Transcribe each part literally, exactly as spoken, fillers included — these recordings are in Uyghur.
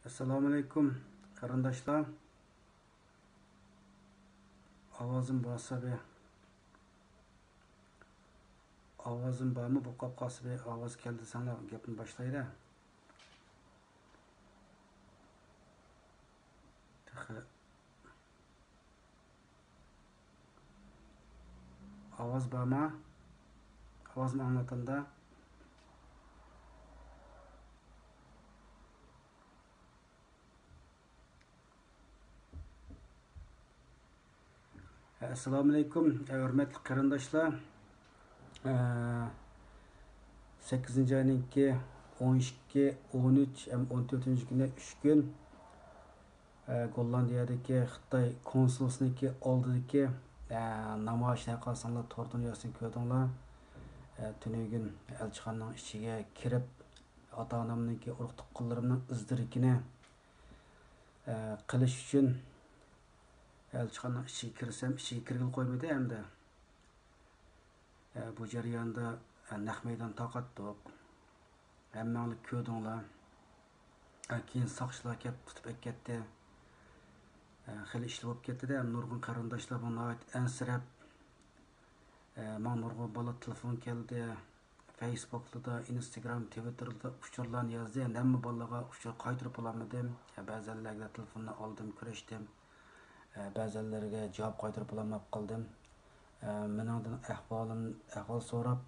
ئەسسالامۇئەلەيكۇم، قېرىنداشلار. ئاۋازىم بارسا بى، ئاۋازىم بارمۇ؟ بوقاپ قالسا بى، ئاۋاز كەلدى دېسەڭلار، گەپنى باشلايلى. تېخى ئاۋاز بارما؟ ئاۋازمۇ ئاڭلىتىمدا؟ ئەسسالامۇئەلەيكۇم، ھۆرمەتلىك قېرىنداشلار. سەككىزىنچى ئاينىڭكى ئون ئىككى، ئون ئۈچ ھەم ئون تۆتىنچى كۈنى ئۈچ كۈن، گوللاندىيەدىكى خىتاي كونسۇلىسىنىڭكى ئالدىدىكى نامايىشنى ھەرقايسىڭلار تور دۇنياسىدىن كۆردۈڭلار. تۈنۈگۈن ئەلچىخانىنىڭ ئىچىگە كىرىپ، ئاتا-ئانامنىڭكى، ئۇرۇق-تۇغقانلىرىمنىڭ ئىز-دېرىكىنى قىلىش ئۈچۈن ئەلچىخانىنىڭ ئىچىگە كىرسەم، ئىچىگە كىرگىلى قويمىدى ھەمدە. بۇ جەرياندا نەق مەيدان تارقاتتۇق. ھەممەڭلار كۆردۈڭلار. كېيىن ساقچىلار كەپ تۇتۇپ ئەكەتتى. خېلى ئىشلار بولۇپ كەتتىدە، نۇرغۇن قېرىنداشلار بۇ ناھايىتى ئەنسىرەپ، ماڭا نۇرغۇن بالا تېلېفون كەلدى. فېيسبۇكلىدا، ئىنستاگرام، تىۋىتتېرلىدا ئۇچۇرلارنى يازدى. ھەممە بالىلارغا ئۇچۇر قايتۇرۇپ بولالمىدىم. بەزەنلەرگە تېلېفوننى ئالدىم، كۆرۈشتۈم. بەزەنلەرگە جاۋاب قايتۇرۇپ بولالماپ قالدىم. مېنىڭدىن ئەھۋالىم، ئەھۋال سوراپ،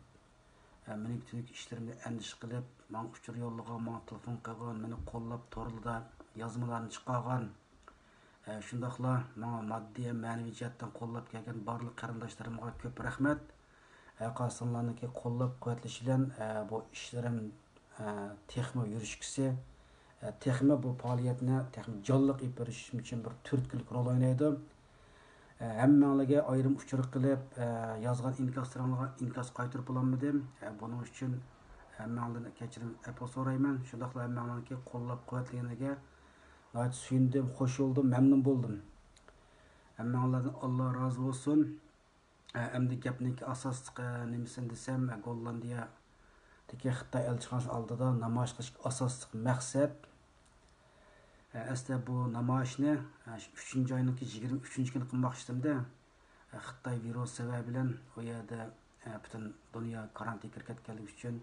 مېنىڭ تۈنۈگۈن ئىشلىرىمدىن ئەندىشە قىلىپ، ماڭا ئۇچۇر يوللىغان، ماڭا تېلېفون قىلغان، مېنى قوللاپ تورلىرىدا يازمىلارنى چىقارغان، شۇنداقلا ماڭا ماددىي ھەم مەنىۋى جەھەتتىن قوللاپ كەلگەن بارلىق قېرىنداشلىرىمغا كۆپ رەھمەت. ھەرقايسىڭلارنىڭكى قوللاپ قۇۋۋەتلىشى بىلەن بۇ ئىشلىرىم تېخىمۇ يۈرۈشكۈسى، تېخىمۇ بۇ پائالىيەتنى تېخىمۇ جانلىق ئېلىپ بېرىش ئۈچۈن بىر تۈرتكىلىك رول ئوينايدۇ. ھەممەڭلارگە ئايرىم ئۇچۇر قىلىپ، يازغان ئىنكاسلىرىڭلارغا ئىنكاس قايتۇرۇپ بولالمىدىم. بۇنىڭ ئۈچۈن ھەممەڭلاردىن كەچۈرۈم، ئەپۇ سورايمەن. شۇنداقلا ھەممەڭلارنىڭكى قوللاپ قۇۋۋەتلىگىنىگە ناھايىتى سۆيۈندۈم، خوش بولدۇم، مەمنۇن بولدۇم. ھەممەڭلاردىن ئاللا رازى بولسۇن. ئەمدى گەپنىڭكى ئاساسلىق نېمىسىنى دېسەم، گوللاندىيەدىكى خىتاي ئەلچىخانىسى ئالدىدا نامايىش قىلىش ئاساسلىق مەقسەت، ئەسلى بۇ نامايىشنى ئۈچىنچى ئاينىڭكى يىگىرمە ئۈچىنچى كۈنى قىلماقچىدىم-دە، خىتاي ۋىرۇسى سەۋەبى بىلەن ئۇ يەردە پۈتۈن دۇنيا كارانتىنغا كىرىپ كەتكەنلىكى ئۈچۈن،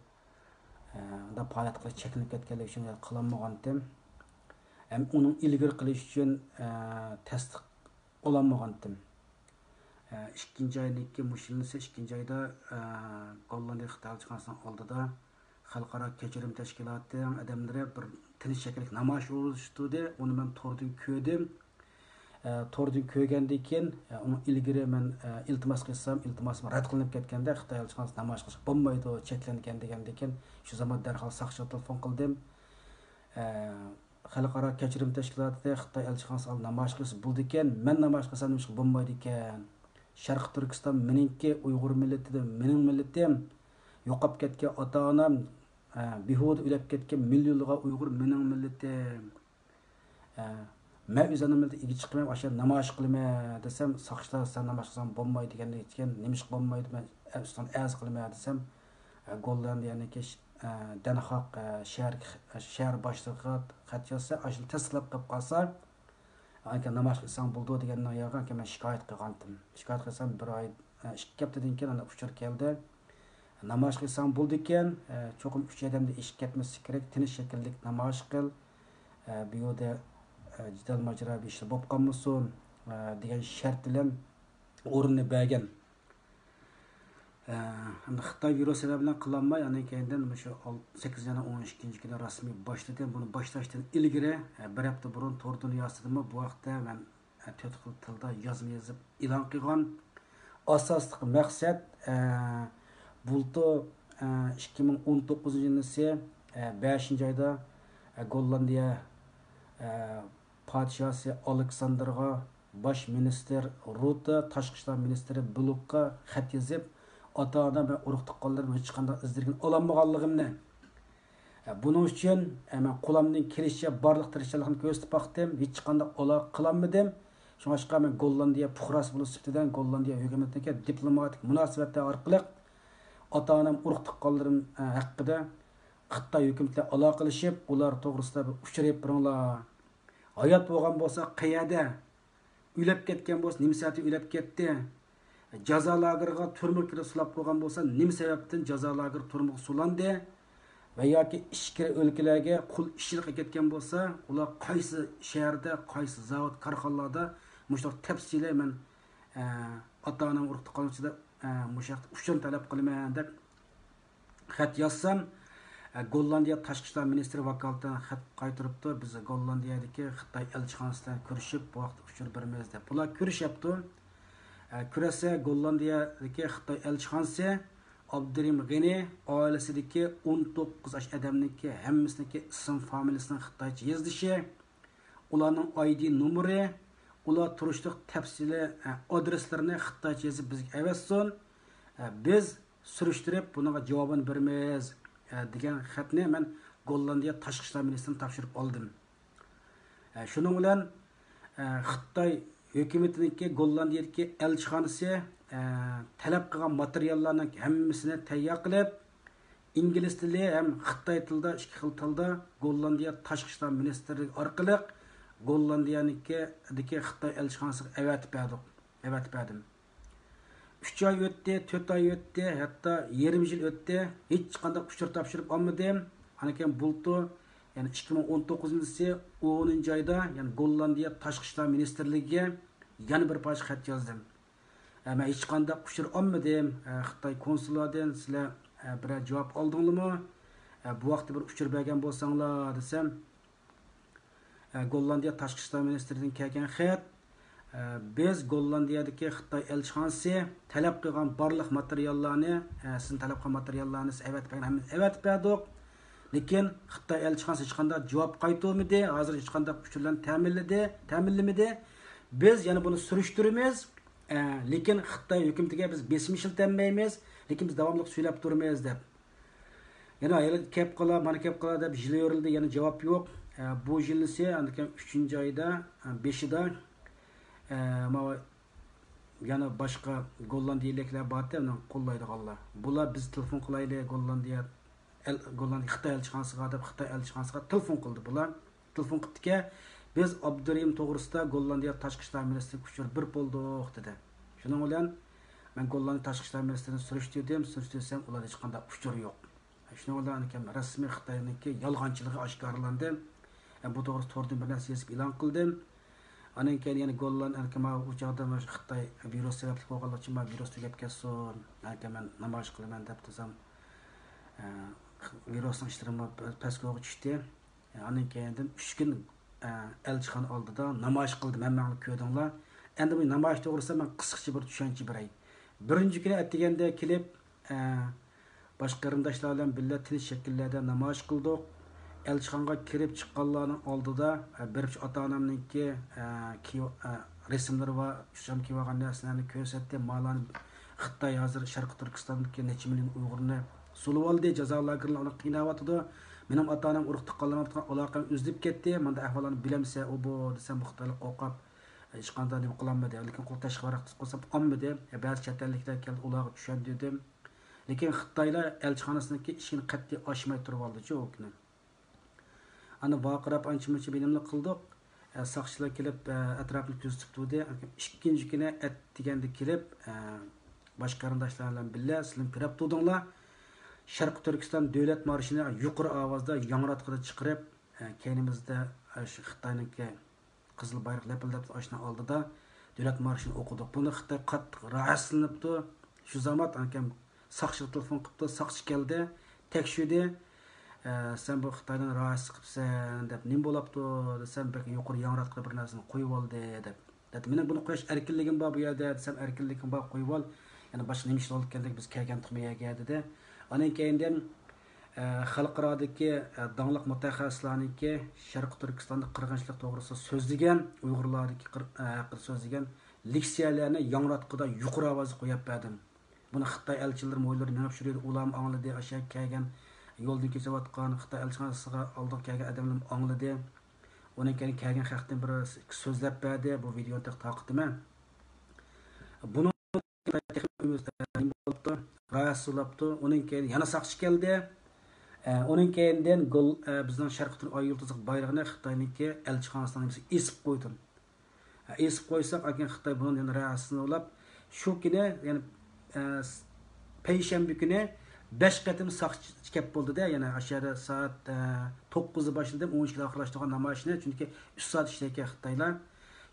ئۇنداق پائالىيەت قىلىش چەكلىنىپ كەتكەنلىكى ئۈچۈن قىلالمىغانتىم. ھەم ئۇنىڭ ئىلگىرى قىلىش ئۈچۈن تەستىق بولالمىغانتىم. ئىككىنچى ئاينىڭكى مۇشۇ يىلنىڭ ئىككىنچى ئايدا، گوللاندىيە خىتاي ئەلچىخانىسىنىڭ ئالدىدا خەلقئارا كەچۈرۈم تەشكىلاتىنىڭ ئادەملىرى بىر تىنچ شەكىللىك نامايىش ئۇيۇشتۇردى. ئۇنى مەن توردىن كۆردۈم. توردىن كۆرگەندىن كېيىن، ئۇنىڭ ئىلگىرى مەن ئىلتىماس قىلسام، ئىلتىماسىم رەت قىلىنىپ كەتكەندە، خىتاي ئەلچىخانىسى نامايىش قىلىشقا بولمايدۇ، چەكلەنگەن دېگەندىن كېيىن، شۇ زامان دەرھال ساقچىغا تېلېفون قىلدىم. خەلقئارا كەچۈرۈم تەشكىلاتى خىتاي ئەلچىخانىسى ئالدىدا نامايىش قىلسا بولىدىكەن، مەن نامايىش قىلسام نېمىشقا بولمايدىكەن؟ شەرقىي تۈركىستان مېنىڭكى، ئۇيغۇر مىللىتى مېنىڭ مىللىتىم، يوقاپ كەتكەن ئاتا-ئانام، بىھۇدە ئۆلۈپ كەتكەن مىليونلىغان ئۇيغۇر مېنىڭ مىللىتىم. مەن ئۆزۈمنىڭ مىللىتىگە ئىگە چىقىمەن، ئاشۇ نامايىش قىلىمەن دېسەم، ساقچىلار سەن نامايىش قىلساڭ بولمايدىكەن دېگەن، نېمىشقا بولمايدۇ، مەن ئۈستىڭدىن ئەرز قىلىمەن دېسەم، گوللاندىيەنىڭكى دەنخاق شەھەر، شەھەر باشلىقىغا خەت يازسا، ئاشۇنى تەستىقلاپ قىلىپ قالسا، ئانكە نامايىش قىلساڭ بولىدۇ دېگەننىڭ ياغى، ئانكە مەن شىكايەت قىلغانتىم. شىكايەت قىلسام بىر ئاي، ئىككى ھەپتىدىن كېيىن ئانا ئۇچۇر كەلدى. نامايىش قىلساڭ بولىدىكەن، چوقۇم ئۈچ ئادەمدىن ئېشىپ كەتمەسلىك كېرەك، تىنچ شەكىللىك نامايىش قىل. بۇ يەردە جېدەل ماجىرا بىر ئىشلار بولۇپ قالمىسۇن، دېگەن شەرت بىلەن ئورۇننى بەرگەن. ئەمدى خىتاي ۋىرۇسى سەۋەبى بىلەن قىلالماي، ئاندىن كېيىندىن مۇشۇ ئال-، سەككىزىنچى ئاينىڭ ئون ئىككىنچى كۈنى رەسمىي باشلىدىم. بۇنى باشلاشتىن ئىلگىرى، بىر ھەپتە بۇرۇن تور دۇنياسىدىمۇ بۇ ھەقتە مەن تۆت خىل تىلدا يازما يېزىپ ئېلان قىلغان. ئاساسلىق مەقسەت، بۇلتۇر، ئىككى مىڭ ئون توققۇزىنچى يىلى، بەشىنچى ئايدا، گوللاندىيە، پادىشاھى ئالېكساندىرغا، باش مىنىستىر رۇتە، تاشقى ئىشلار مىنىستىرى بلوكقا خەت يېزىپ، ئاتا-ئانا ۋە ئۇرۇق-تۇغقانلىرىم ھېچقانداق ئىز-دېرىكىنى ئالالمىغانلىقىمنى، بۇنىڭ ئۈچۈن مەن قولۇمدىن كېلىشىچە بارلىق تىرىشچانلىقنى كۆرسىتىپ باقتىم، ھېچقانداق ئالاقە قىلالمىدىم. شۇڭلاشقا مەن گوللاندىيە پۇقراسى بولۇش سۈپىتىدە گوللاندىيە ھۆكۈمىتىگە دىپلوماتىك مۇناسىۋەتلەر ئارقىلىق ئاتا-ئانام، ئۇرۇق-تۇغقانلىرىم ھەققىدە خىتاي ھۆكۈمىتى بىلەن ئالاقىلىشىپ، ئۇلار توغرىسىدا بىر ئۇچۇر ئېلىپ بېرىڭلار. ھايات بولغان بولسا قەيەردە؟ ئۆلۈپ كەتكەن بولسا نېمە سەۋەبتىن ئۆلۈپ كەتتى؟ جازا لاگېرىغا، تۈرمىگە كىرىپ سولاپ قويغان بولسا نېمە سەۋەبتىن جازا لاگېرى، تۈرمىگە سولاندى؟ ۋە ياكى ئىچكىرى ئۆلكىلەرگە قۇل ئىشچىلىققا كەتكەن بولسا، ئۇلار قايسى شەھەردە، قايسى زاۋۇت، كارخانىلاردا؟ مۇشۇنداق تەپسىلىي مەن، ئە، ئاتا-ئانام، ئۇرۇق-تۇغقانلار ئىچىدە، ئە، مۇشۇ ھەقتە ئۇچۇرنى تەلەپ قىلىمەن دەپ خەت يازسام، ئە، گوللاندىيە تاشقى ئىشلار مىنىستىرى ۋاكالىتەن خەت قايتۇرۇپتۇ، بىز گوللاندىيەدىكى خىتاي ئەلچىخانىسى بىلەن كۆرۈشۈپ، بۇ ھەقتە ئۇچۇر بېرىمىز دەپ. بۇلار كۆرۈشۈپتۇ. ئە، كۆرەسە، گوللاندىيەدىكى خىتاي ئەلچىخانىسى ئابدۇرېھىم غېنى ئائىلىسىدىكى ئون توققۇز ياش ئادەمنىڭكى ھەممىسىنىڭكى ئىسىم فامىلىسىنىڭ خىتايچە يېزىلىشى، ئۇلارنىڭ ئايدى نومۇرى، ئۇلار تۇرۇشلۇق تەپسىلىي، ئە، ئادرېسلىرىنى خىتايچە يېزىپ بىزگە ئەۋەتسۇن. ئە، بىز سۈرۈشتۈرۈپ بۇنىڭغا جاۋابىنى بېرىمىز، ئە، دېگەن خەتنى مەن گوللاندىيە تاشقى ئىشلار مىنىستىرىنى تاپشۇرۇپ ئالدىم. ئە، شۇنىڭ بىلەن، ئە، خىتاي ھۆكۈمىتىنىڭكى گوللاندىيەدىكى ئەلچىخانىسى، ئە، تەلەپ قىلغان ماتېرىياللارنىڭ ھەممىسىنى تەييار قىلىپ، ئىنگلىز تىلى ھەم خىتاي تىلىدا، ئىككى خىل تىلدا گوللاندىيە تاشقى ئىشلار مىنىستىرلىكى ئارقىلىق گوللاندىيەنىڭكىدىكى خىتاي ئەلچىخانىسىغا ئەۋەتىپ بەردۇق، ئەۋەتىپ بەردىم. ئۈچ ئاي ئۆتتى، تۆت ئاي ئۆتتى، ھەتتا يېرىم يىل ئۆتتى. ھېچقانداق ئۇچۇر تاپشۇرۇپ ئالمىدىم. ئاندىن كېيىن بۇلتۇر، يەنى ئىككى مىڭ ئون توققۇزىنچى يىلى ئونىنچى ئايدا، يەنى گوللاندىيە تاشقى ئىشلار مىنىستىرلىكىگە يەنە بىر پارچە خەت يازدىم. ئە، مەن ھېچقانداق ئۇچۇر ئالمىدىم. ئە، خىتاي كونسۇلىدىن سىلەر، ئە، بىرەر جاۋاب ئالدىڭلىمۇ؟ ئە، بۇ ھەقتە بىر ئۇچۇر بەرگەن بولساڭلار، دېسەم، ئە، گوللاندىيە تاشقى ئىشلار مىنىستىرىدىن كەلگەن خەت. ئە، بىز گوللاندىيەدىكى خىتاي ئەلچىخانىسى تەلەپ قىلغان بارلىق ماتېرىياللارنى، ئە، سىزنىڭ تەلەپ قىلغان ماتېرىياللارنى سىز ئەۋەتىپ بەرگەن، ھەممىسىنى ئەۋەتىپ بەردۇق. لېكىن خىتاي ئەلچىخانىسى ھېچقانداق جاۋاب قايتۇرمىدى، ھازىر ھېچقانداق ئۇچۇرلارنى تەمىنلىدى، تەمىنلىمىدى. بىز يەنە بۇنى سۈرۈشتۈرىمىز. ئە، لېكىن خىتاي ھۆكۈمىتىگە بىز بېسىم ئىشلىتەلمەيمىز، لېكىن بىز داۋاملىق سۆزلەپ تۇرىمىز دەپ. يەنە ھېلى كەپ قالا، مانا كەپ قالا دەپ يىل يورۇلدى، يەنە جاۋاب يوق. ئە، بۇ يىلىسى ئاندىن كېيىن ئۈچىنچى ئايدا، ئە، بېشىدا، ئە، ماۋۇ يەنە باشقا گوللاندىيەلىكلەر بارتى، ئۇنى قوللايدىغانلار. بۇلار بىز تېلېفون قىلايلى، گوللاندىيە، ئەل-، گوللاندىيە خىتاي ئەلچىخانىسىغا دەپ خىتاي ئەلچىخانىسىغا تېلېفون قىلدى بۇلار. تېلېفون قىپتىكەن، بىز ئابدۇرېھىم توغرىسىدا گوللاندىيە تاشقى ئىشلار مىنىستىرىگە ئۇچۇر بېرىپ بولدۇق، دېدى. شۇنىڭ بىلەن مەن گوللاندىيە تاشقى ئىشلار مىنىستىرىنى سۈرۈشتۈردۈم، سۈرۈشتۈرسەم ئۇلاردا ھېچقانداق ئۇچۇر يوق. شۇنىڭ بىلەن ئانىكەم رەسمىي خىتاينىڭكى يالغانچىلىقى ئاشكارىلاندى. بۇ توغرىسىدا توردىن بىر نەرسە يېزىپ ئېلان قىلدىم. ئاندىن كېيىن يەنە گوللاند، ئانىكى ماۋۇ ئۇ چاغدا مانا شۇ خىتاي ۋىرۇسى سەۋەبلىك بولغانلىقى ئۈچۈن ماۋۇ ۋىرۇس تۈگەپ كەتسۇن، ئانىكى مەن نامايىش قىلىمەن دەپ تۇرسام، ئە، ۋىرۇسنىڭ ئىشلىرىمۇ پەسكويغا چۈشتى. ئاندىن كېيىندىن ئۈچ كۈن، ئە، ئەلچىخانا ئالدىدا نامايىش قىلدىم، ھەممەڭلار كۆردۈڭلار. ئەمدى بۇ نامايىش توغرىسىدا مەن قىسقىچە بىر چۈشەنچە بېرەي. بىرىنچى كۈنى ئەتىگەندە كېلىپ، ئە، باشقا قېرىنداشلار بىلەن بىللە تىنچ شەكىللەردە نامايىش قىلدۇق. ئەلچىخانىغا كىرىپ چىققانلارنىڭ ئالدىدا، ئە، بىر ئاتا ئانامنىڭكى، ئە، كىيىۋ-، ئە، رەسىملىرى بار، ئۇششام كىيىۋالغان نەرسىلەرنى كۆرسەتتى. مالارنى خىتاي ھازىر شەرقىي تۈركىستاندىكى نەچچە مىليون ئۇيغۇرنى سولىۋالدى، جازا لاگېرلىرىدا ئۇلارنى قىيناۋاتىدۇ. مېنىڭ ئاتا ئانام، ئۇرۇق تۇغقانلىرىم بىلەن ئالاقەم ئۈزۈلۈپ كەتتى. مانداق ئەھۋاللارنى بىلەمسەن ئۇ بۇ دېسەم، بۇ خىتايلار قورقۇپ، ھېچقانداق نېمە قىلالمىدى. لېكىن قول تاشقى ۋاراق تۇتقۇزسام ئالمىدى. بەزى چەت ئەللىكلەر كەلدى، ئۇلارغا چۈشەندۈردۈم. لېكىن خىتايلار ئەلچىخانىسىنىڭكى ئىشىكىنى قەتئىي ئاچماي تۇرۇۋالدىچۇ ئۇ كۈنى. ئانا ۋارقىراپ ئانچە-مۇنچە بىنىملىق قىلدۇق. ئە، ساقچىلار كېلىپ، ئە، ئەتراپنى كۆزىتىپ تۇردى. ئىككىنچى كۈنى ئەتىگەندە كېلىپ، ئە، باشقا قېرىنداشلار بىلەن بىللە سىلەرمۇ كۆرۈپ تۇردۇڭلار. شەرقىي تۈركىستان دۆلەت مارشىنى يۇقىرى ئاۋازدا ياڭراتقۇدا چىقىرىپ، ئە، كەينىمىزدە، ئە، شۇ خىتاينىڭكى قىزىل بايراق لەپىلدەپ ئاشۇنىڭ ئالدىدا دۆلەت مارشىنى ئوقۇدۇق. بۇنى خىتاي قاتتىق راھەتسىزلىنىپتۇ. شۇ زامات ئانىكەم ساقچىغا تېلېفون قىپتۇ، ساقچى كەلدى، تەكشۈردى. ئە، سەن بۇ خىتاينىڭ راھەتسىز قىپسەن دەپ، نېمە بولاپتۇ دېسەم، بەك يۇقىرى ياڭراتقۇدا بىر نەرسىنى قويۇۋالدى دەپ. دەپ، مېنىڭ بۇنى قويۇش ئەركىنلىكىم بار بۇ يەردە دېسەم، ئەركىنلىكىڭ بار، قويۇۋال. يەنە باشقا نېمە ئىش بولۇپ كەلدى، بىز كەلگەنتۇقمۇ يەرگە دېدى. ئاندىن كېيىندىن، ئە، خەلقئارادىكى، ئە، داڭلىق مۇتەخەسسىسلەرنىڭكى شەرقىي تۈركىستاندا قىرغىنچىلىق توغرىسىدا سۆزلىگەن، ئۇيغۇرلاردىكى قىر-، ئە، ھەققىدە سۆزلىگەن لېكسىيەلەرنى ياڭراتقۇدا يۇقىرى ئاۋازدا قويۇپ بەردىم. بۇنى خىتاي ئەلچىلىرى مويلىرى مېڭىپ يۈرىدۇ، ئۇلارمۇ ئاڭلىدى، ئاشۇ يەرگە كەلگەن، يولدىن كېچىۋاتقان خىتاي ئەلچىخانىسىغا ئالدىغا كەلگەن ئادەملەرمۇ ئاڭلىدى. ئۇنىڭ كېيىن كەلگەن خەقتىن بىر سۆزلەپ بەردى، بۇ ۋىدېونى تېخى تارقىتىمەن. بۇنىڭ تېخى ئۆمۈر نېمە بوپتۇ، راھەتسىز بوپتۇ. ئۇنىڭ كېيىن يەنە ساقچى كەلدى. ئۇنىڭ كەينىدىن گول، بىزنىڭ شەرقىي تۈرك ئاي يۇلتۇزلۇق بايرىغىنى خىتاينىڭكى ئەلچىخانىسىنىڭ نېمىسى ئېسىپ قويدۇم. ئېسىپ قويساق، ئاكىن خىتاي بۇنىڭدىن راھەتسىزلىنىپ، شۇ كۈنى، يەنى، ئە، پەيشەنبە كۈنى بەش قېتىم ساقچى كەپ بولدى-دە، يەنە ئاشۇ يەردە سائەت، ئە، توققۇزدا باشلىدىم، ئون ئىككىدە ئاخىرلاشتۇرغان نامايىشنى، چۈنكى ئۈچ سائەت ئىشلەيدىكەن خىتايلار.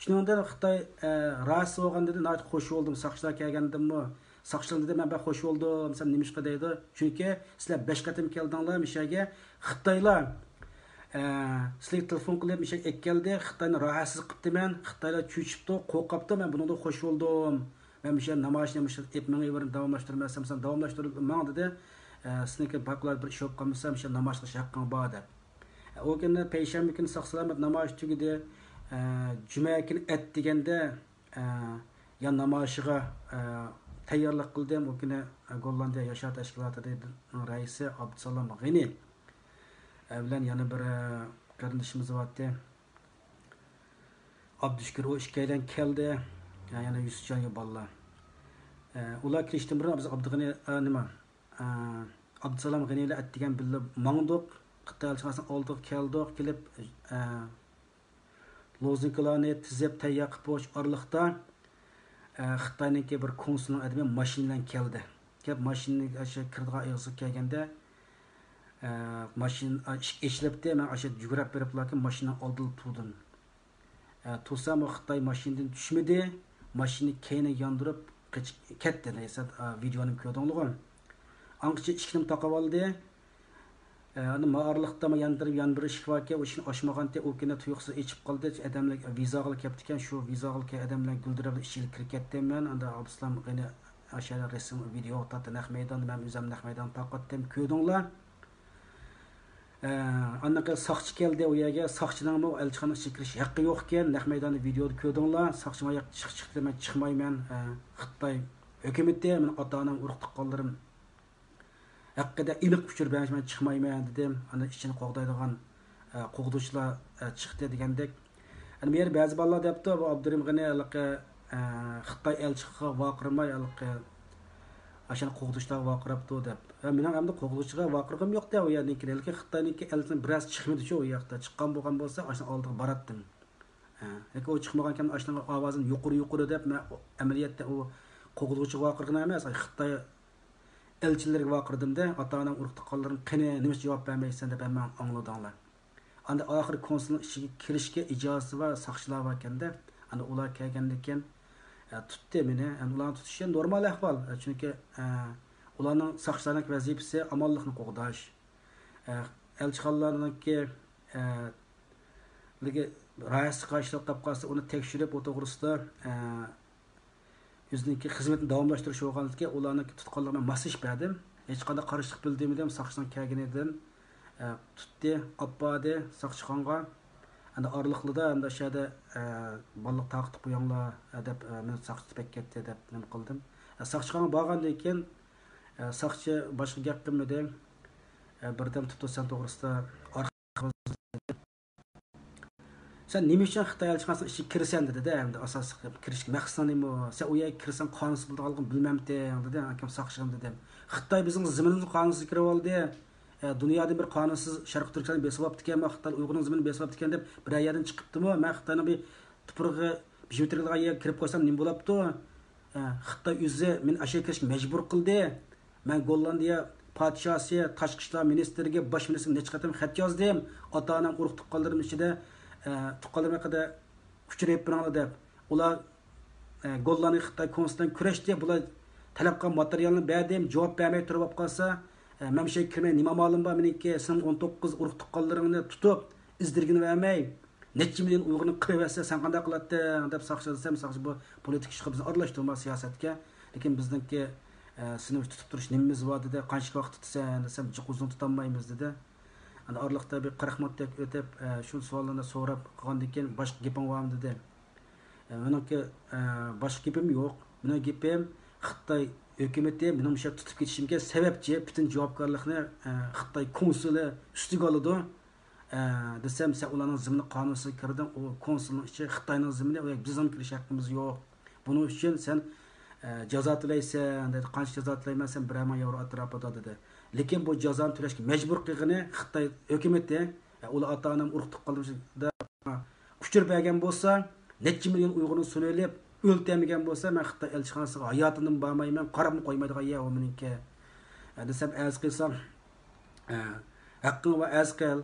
شۇنىڭدىن خىتاي، ئە، راھەتسىز بولغان دېدى، ناھايىتى خوش بولدۇم ساقچىلار كەلگەندىنمۇ. ساقچىلار دېدى، مەن بەك خوش بولدۇم دېسەم، نېمىشقا دەيدۇ؟ چۈنكى سىلەر بەش قېتىم كەلدىڭلار مۇشۇ يەرگە. خىتايلار، ئە، سىلەرگە تېلېفون قىلىپ مۇشۇ يەرگە ئەكەلدى. خىتاينى راھەتسىز قىپتىمەن. خىتايلار چۆچۈپتۇ، قورقۇپتۇ. مەن بۇنىڭدىن خوش بولدۇم. مەن مۇشۇ يەردە نامايىشنى مۇشۇ ئېپ مېڭىۋېرىڭ، داۋاملاشتۇرمايسەن، سەن داۋاملاشتۇرۇپ ماڭ دېدى. ئە، سېنىڭكى باقلار بىر ئىش بولۇپ قالمىسا، مۇشۇ نامايىش قىلىش ھەققىڭ بار دەپ. ئە، ئۇ كۈنى پەيشەنبە كۈنى ساق سالامەت نامايىش تۈگىدى. ئە، جۈمە كۈنى ئەتىگەندە ئە، يان نامايىشىغا، ئە، تەييارلىق قىلدىم. ئۇ كۈنى، ئە، گوللاندىيە ياشار تەشكىلاتىنىڭ رەئىسى ئابدۇسالام غېنى، ئە، بىلەن يەنە بىر، ئە، قېرىندىشىمىز بارتى. ئابدۇشۈكۈر، ئۇ ئىككىيلەن كەلدى. يا-، يەنە يۈسۈپجان بالىلار. ئە، ئۇلار كېلىشتىن بۇرۇن بىز ئابدۇغېنى، ئە، نېمە، ئە، ئابدۇسالام غېنى بىلەن ئەتىگەن بىللە ماڭدۇق. خىتاي ئەلچىخانىسىنىڭ ئالدىغا كەلدۇق. كېلىپ، ئە، لوزۇنكىلارنى تىزىپ تەييار قىلىپ بولۇش ئارىلىقتا، ئە، خىتاينىڭكى بىر كونسۇلنىڭ ئادىمى ماشىنا بىلەن كەلدى. كەپ ماشىنىنىڭ ئاشۇ كىرىدىغان ئېغىزىغا كەلگەندە، ئە، ماشىنا، ئە، ئىشىك ئېچىلىپتى. مەن ئاشۇ يۈگۈرۈپ بېرىپلا ماشىنىنىڭ ئالدىدا تۇردۇم. ئە، تۇرسام، ئۇ خىتاي ماشىنىدىن چۈشمىدى. ماشىنىنى كەينىگە ياندۇرۇپ قېچىپ كەتتى. ئە، ۋىدېونى كۆردۈڭلىغۇ. ئاڭقىچە ئىشىكنى تاقىۋالدى. ئە، ئاندىن ما ئارىلىقتا ما ياندىرىپ يان بىر ئىشىك باركەن، ئۇ ئىشىكنى ئاچمىغانتى، ئۇ كۈنى تۇيۇقسىز ئېچىپ قالدى. ئادەملەر ۋىزاغىلا كەپتىكەن، شۇ ۋىزاغىلا كەلگەن ئادەملەر گۈلدۈرەپ ئىچىگە كىرىپ كەتتىم مەن. ئاندا ئابدۇسالام غېنى ئاشۇ رەسىم ۋىدېو تارتتى نەق مەيداندا، مەن ئۆزۈم نەق مەيداندا تارقاتتىم، كۆردۈڭلار. ئە، ئاندىن كېيىن ساقچى كەلدى ئۇ يەرگە. ساقچىنىڭمۇ ئەلچىخانىنىڭ ئىچىگە كىرىش ھەققى يوقكەن. نەق مەيداندا ۋىدېودا كۆردۈڭلار. ساقچى ما ياققا چىق، چىق دېدى، مەن چىقمايمەن. ئە، خىتاي ھۆكۈمىتى، مېنىڭ ئاتا-ئانام، ئۇرۇق-تۇغقانلىرىم ھەققىدە ئېنىق ئۇچۇر بەرمىسە مەن چىقمايمەن دېدىم. ئاندىن ئىچىنى قوغدايدىغان، ئە، قوغدىغۇچىلار، ئە، چىقتى دېگەندەك. ئەنە بۇ يەردە بەزى بالىلار دەپتۇ، بۇ ئابدۇرېھىم غېنى ھېلىقى، ئە، خىتاي ئەلچىخانىغا ۋارقىرىماي، ھېلىقى ئاشۇ قوغدىغۇچىلارغا ۋارقىراپتۇ دەپ. ئە، مېنىڭ ئەمدى قوغدىغۇچىغا ۋارقىرىغۇم يوقتى ئۇ يەردىن كېيىن. ھېلىقى خىتاينىڭكى ئەلچىسى بىرەرسى چىقمىدىچۇ ئۇ ياقتا. چىققان بولغان بولسا، ئاشۇنىڭ ئالدىغا باراتتىم. ئە، لېكىن ئۇ چىقمىغانكەن، ئاشۇنىڭ ئاۋازىنى يۇقىرى، يۇقىرى دەپ، مەن ئەمەلىيەتتە ئۇ قوغدىغۇچىغا ۋارقىرىغىنىم ئەمەس، ئاي، خىتاي ئەلچىلىرىگە ۋارقىرىدىم-دە، ئاتا-ئانام، ئۇرۇق-تۇغقانلىرىم قېنى، نېمىشقا جاۋاب بەرمەيسەن دەپ ھەممەڭ ئاڭلىدىڭلار. ئاندىن ئاخىرى كونسۇلنىڭ ئىچىگە كىرىشكە ئىجازىتى بار ساقچىلار باركەن-دە، ئاندىن ئۇلار كەلگەندىن كېيىن، ئە، تۇتتى مېنى. ئاندىن ئۇلارنىڭ تۇتۇشى نورمال ئەھۋال، ئە، چۈنكى، ئە، ئۇلارنىڭ ساقچىلارنىڭ ۋەزىپىسى ئامانلىقنى قوغداش. ئە، ئەلچىخانىلارنىڭكى، ئە، راھەتسىز قارشىلىق تاپقانسا، ئۇنى تەكشۈرۈپ، ئۇ توغرىسىدا، ئە، ئۆزىنىڭكى خىزمىتىنى داۋاملاشتۇرۇش بولغاندىكىن، ئۇلارنىڭكى تۇتقانلىرىغا ماسلىشىپ بەردىم. ھېچقانداق قارشىلىق بىلدۈرمىدىم. ساقچىنىڭ كەلگىنىدىن، ئە، تۇتتى، ئاپپاردى ساقچىخانىغا. ئەمدى ئارىلىقلىدا، ئەمدى ئاشۇ يەردە، ئە، بالىلىق تارقىتىپ قويۇڭلار، ئە، دەپ، ئە، مېنى ساقچى تۇتۇپ ئەكەتتى دەپ نېمە قىلدىم. ئە، ساقچىخانىغا بارغاندىن كېيىن، ئە، ساقچى باشقا گەپ قىلمىدى. ئە، بىردەم تۇتۇپ سەن توغرىسىدا سەن نېمە ئۈچۈن خىتاي ئەلچىخانىسىنىڭ ئىچىگە كىرىسەن دېدى-دە، ئەمدى ئاساسلىق كىرىش مەقسىتىڭ نېمە؟ سەن ئۇ يەرگە كىرسەڭ قانۇنسىز بولىدىغانلىقىڭنى بىلمەمتىڭ دېدى. ئاكام ساقچىغىم دېدىم. خىتاي بىزنىڭ زېمىنىمىزغا قانۇنسىز كىرىۋالدى. ئە، دۇنيادىن بىر قانۇنسىز شەرقىي تۈركىستاننى بېسىۋاپتىكەن، خىتاي ئۇيغۇرنىڭ زېمىنىنى بېسىۋاپتىكەن دەپ بىرەر يەردىن چىقىپتىمۇ؟ مەن خىتاينىڭ بىر تۇپرىقىغا بىژىۋېتىلگەن يەرگە كىرىپ قويسام نېمە بولۇپتۇ؟ ئە، خىتاي ئۆزى مېنى ئاشۇ يەرگە كىرىشكە مەجبۇر قىلدى. مەن گوللاندىيە پادىشاھى، تاشقى ئىشلار مىنىستىرىگە، باش مىنىستىرگە نەچچە قېتىم خەت يازدىم. ئاتا-ئانام، ئۇرۇق-تۇغقانلىرىم ئىچىدە، ئە، تۇغقانلىرىم ھەققىدە ئۇچۇر ئېلىپ بېرىڭلار دەپ. ئۇلار، ئە، گوللاندىيە خىتاي كونسۇلى بىلەن كۈرەشتى. بۇلار تەلەپ قىلغان ماتېرىيالنى بەردىم، جاۋاب بەرمەي تۇرۇپ قالسا، ئە، مەن مۇشۇ يەرگە كىرمەي نېمە ئامالىم بار؟ مېنىڭكى سىنىڭ ئون توققۇز ئۇرۇق-تۇغقانلىرىڭنى تۇتۇپ، ئىز-دېرىكىنى بەرمەي، نەچچە مىليون ئۇيغۇرنى قىرىۋەتسە، سەن قانداق قىلاتتىڭ دەپ ساقچىغا دېسەم، ساقچى بۇ پولىتىكا ئىشقا بىزنى ئارىلاشتۇرما سىياسەتكە. لېكىن بىزنىڭكى، ئە، سېنى تۇتۇپ تۇرۇش نېمىمىز بار دېدى. قانچىلىك ۋاقىت تۇتىسەن دېسەم، جىق ئۇزۇن تۇتالمايمىز دېدى. ئەنە ئارىلىقتا بىر قىرىق مىنۇتتەك ئۆتۈپ، ئە، شۇ سوئاللارنى سوراپ قىلغاندىن كېيىن، باشقا گېپىڭ بارمۇ دېدى. ئە، مېنىڭكى، ئە، باشقا گېپىم يوق. مېنىڭ گېپىم خىتاي ھۆكۈمىتى مېنىڭ مۇشۇ يەردە تۇتۇپ كېتىشىمگە سەۋەبچى، پۈتۈن جاۋابكارلىقنى، ئە، خىتاي كونسۇلى ئۈستىگە ئالىدۇ. ئە، دېسەم، سەن ئۇلارنىڭ زېمىنىغا قانۇنسىز كىردىڭ، ئۇ كونسۇلنىڭ ئىچى خىتاينىڭ زېمىنى، ئۇ يەرگە بىزنىڭ كىرىش ھەققىمىز يوق. بۇنىڭ ئۈچۈن سەن، ئە، جازا تۆلەيسەن دېدى. قانچە جازا تۆلەيمەن دېسەم، بىرەر مىڭ ياۋرو ئەتراپىدا دېدى. لېكىن بۇ جازانى تۆلەشكە مەجبۇر قىلغىنى خىتاي ھۆكۈمىتى. ئە، ئۇلار ئاتا-ئانام ئۇرۇق تۇغقانلىرىدا ئۇچۇر بەرگەن بولسا، نەچچە مىليون ئۇيغۇرنى سۇنۇۋېلىپ، ئۆلتۈرمىگەن بولسا، مەن خىتاي ئەلچىخانىسىغا ھاياتىمدىن بارمايمەن، قاراپمۇ قويمايدىغان يەر ئۇ مېنىڭكى. ئە، دېسەم، ئەرز قىلساڭ، ئە، ھەققىڭ بار ئەرز قىل.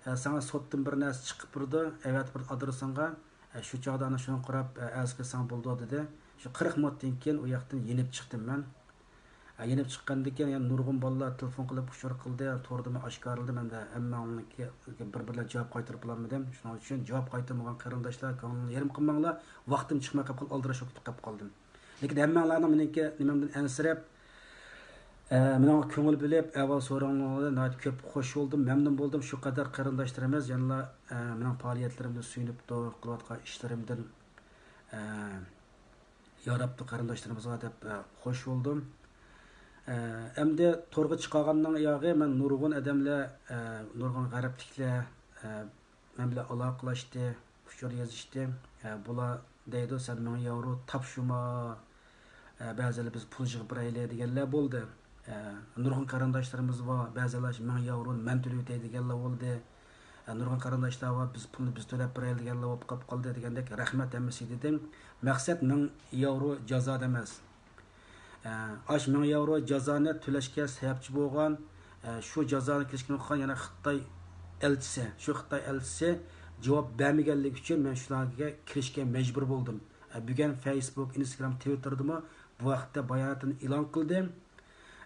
ئە، ساڭا سوتتىن بىر نەرسە چىقىپ بېرىدۇ، ئەۋەتىپ بېرىدۇ ئادرېسىڭغا. ئە، شۇ چاغدا ئانا شۇنى قاراپ، ئە، ئەرز قىلساڭ بولىدۇ، دېدى. شۇ قىرىق مىنۇتتىن كېيىن ئۇ ياقتىن يېنىپ چىقتىم مەن. ئە، يېنىپ چىققاندىن كېيىن يەنە نۇرغۇن بالىلار تېلېفون قىلىپ ئۇچۇر قىلدى، توردىمۇ ئاشكارىلىدىم ھەمدە ھەممىڭلارنىڭكى بىر بىرلەپ جاۋاب قايتۇرۇپ بولالمىدىم. شۇنىڭ ئۈچۈن جاۋاب قايتۇرمىغان قېرىنداشلار كۆڭلىنى يېرىم قىلماڭلار، ۋاقتىم چىقماي قېلىپ قالدى، ئالدىراش بولۇپ كېتىپ قالدىم. لېكىن ھەممەڭلارنىڭ مېنىڭكى نېمەمدىن ئەنسىرەپ، ئە، مېنىڭغا كۆڭۈل بۆلۈپ، ئەھۋال سورىغىنىڭلارغا ناھايىتى كۆپ خوش بولدۇم، مەمنۇن بولدۇم. شۇ قەدەر قېرىنداشلىرىمىز يەنىلا، ئە، مېنىڭ پائالىيەتلىرىمدىن سۆيۈنۈپتۇ، قىلىۋاتقان ئىشلىرىمدىن، ئە، ياراپتۇ قېرىنداشلىرىمىزغا دەپ، ئە، خوش بولدۇم. ئە، ئەمدى تورغا چىقارغاننىڭ ئاياغى مەن نۇرغۇن ئادەملەر، ئە، نۇرغۇن غەربلىكلەر، ئە، مەن بىلەن ئالاقىلەشتى، ئۇچۇر يېزىشتى. ئە، بۇلار دەيدۇ، سەن مىڭ ياۋرو تاپشۇرما، ئە، بەزىلەر بىز پۇل يىغىپ بېرەيلى دېگەنلەر بولدى. ئە، نۇرغۇن قېرىنداشلىرىمىز بار، بەزىلەر مىڭ ياۋرونى مەن تۆلىۋېتەي دېگەنلەر بولدى. ئە، نۇرغۇن قېرىنداشلار بار، بىز پۇلنى بىز تۆلەپ بېرەيلى دېگەنلەر بولۇپ قاپ قالدى دېگەندەك. رەھمەت ھەممىسىگە دېدىم. مەقسەت مىڭ ياۋرو جازا ئەمەس. ئە، ئاش مىڭ ياۋرو جازانى تۆلەشكە سەۋەبچى بولغان، ئە، شۇ جازانى كېلىشكە نۇققان يەنە خىتاي ئەلچىسى. شۇ خىتاي ئەلچىسى جاۋاب بەرمىگەنلىكى ئۈچۈن مەن شۇلارغا كىرىشكە مەجبۇر بولدىم. ئە، بۈگۈن فېيسبۇك، ئىنستاگرام، تىۋىتتېردىمۇ بۇ ھەقتە باياناتنى ئېلان قىلدىم.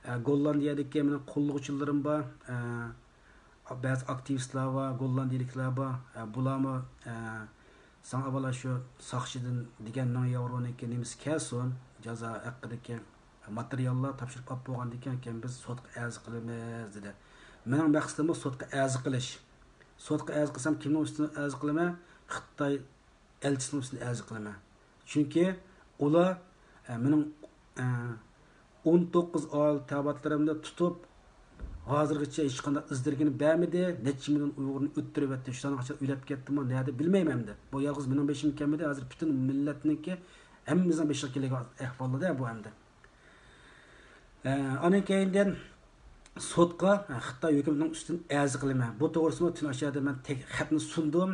ئە، گوللاندىيەدىكى مېنىڭ قوللىغۇچىلىرىم بار. ئە، بەزى ئاكتىۋىستلار بار، گوللاندىيىلىكلار بار. ئە، بۇلارمۇ، ئە، ساڭا ئاۋۋال شۇ ساقچىدىن دېگەن مىڭ ياۋرونىڭكى نېمىسى كەلسۇن، جازا ھەققىدىكى ماتېرىياللار تاپشۇرۇپ ئاپ بولغاندىن كېيىن، كېيىن بىز سوتقا ئەرز قىلىمىز، دېدى. مېنىڭ مەقسىتىممۇ سوتقا ئەرز قىلىش. سوتقا ئەرز قىلسام، كىمنىڭ ئۈستىدىن ئەرز قىلىمەن؟ خىتاي ئەلچىسىنىڭ ئۈستىدىن ئەرز قىلىمەن. چۈنكى ئۇلار، ئە، مېنىڭ، ئە، ئون توققۇز ئائىلە تاۋابىئاتلىرىمنى تۇتۇپ، ھازىرغىچە ھېچقانداق ئىز دېرىكىنى بەرمىدى. نەچچە مىليون ئۇيغۇرنى ئۆلتۈرۈۋەتتى. شۇلارنىڭ قاچان ئۆلۈپ كەتتىمۇ، نەدە بىلمەيمەن ئەمدى. بۇ يالغۇز مېنىڭ بېشىمغا كەلمىدى، ھازىر پۈتۈن مىللەتنىڭكى، ھەممىمىزنىڭ بېشىغا كېلىدىغان ئەھۋالدە بۇ ئەمدى. ئە، ئانىڭ كەينىدىن سوتقا، ئە، خىتاي ھۆكۈمىتىنىڭ ئۈستىدىن ئەرز قىلىمەن. بۇ توغرىسىمۇ تۈن ئاشۇ يەردە مەن تەك-، خەتنى سۇندۇم.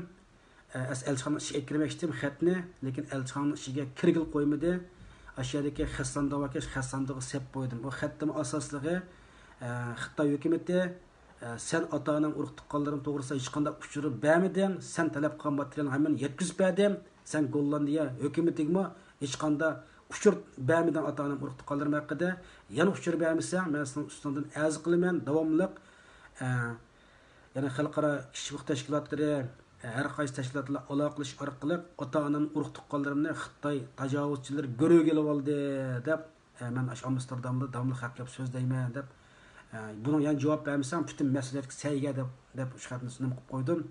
ئە، ئەس-، ئەلچىخانىنىڭ ئىچىگە كىرمەكچىدىم خەتنى، لېكىن ئەلچىخانىنىڭ ئىچىگە كىرگىلى قويمىدى. ئاشۇ يەردىكى خەت ساندۇقى بار ئىكەن، خەت ساندۇقىغا سېلىپ قويدۇم. بۇ خەتتىمۇ ئاساسلىقى، ئە، خىتاي ھۆكۈمىتى، ئە، سەن ئاتا-ئانام، ئۇرۇق-تۇغقانلىرىم توغرىسىدا ھېچقانداق ئۇچۇر بەرمىدىڭ، سەن تەلەپ قىلغان ماتېرىيالنى ھەممىنى يەتكۈزۈپ بەردىم، سەن گوللاندىيە ھۆكۈمىتىگىمۇ ھېچقانداق ئۇچۇر بەرمىدىڭ ئاتا-ئانام، ئۇرۇق-تۇغقانلىرىم ھەققىدە. يەنە ئۇچۇر بەرمىسەڭ، مەن سېنىڭ ئۈستۈڭدىن ئەرز قىلىمەن، داۋاملىق، ئە، يەنە خەلقئارا كىشىلىك ھوقۇق تەشكىلاتلىرى، ھەر قايسى تەشكىلاتلار ئالاقىلىشىش ئارقىلىق ئاتا-ئانام، ئۇرۇق-تۇغقانلىرىمنى خىتاي تاجاۋۇزچىلىرى گۆرۈگە ئېلىۋالدى دەپ، مەن ئاشۇ ئامستېردامدا داۋاملىق ھەق گەپ سۆزلەيمەن دەپ، بۇنىڭ يەنە جاۋاب بەرمىسەڭ پۈتۈن مەسئۇلىيەتكە سەنگە دەپ، دەپ شۇ خەتنى نېمە قىلىپ قويدۇم.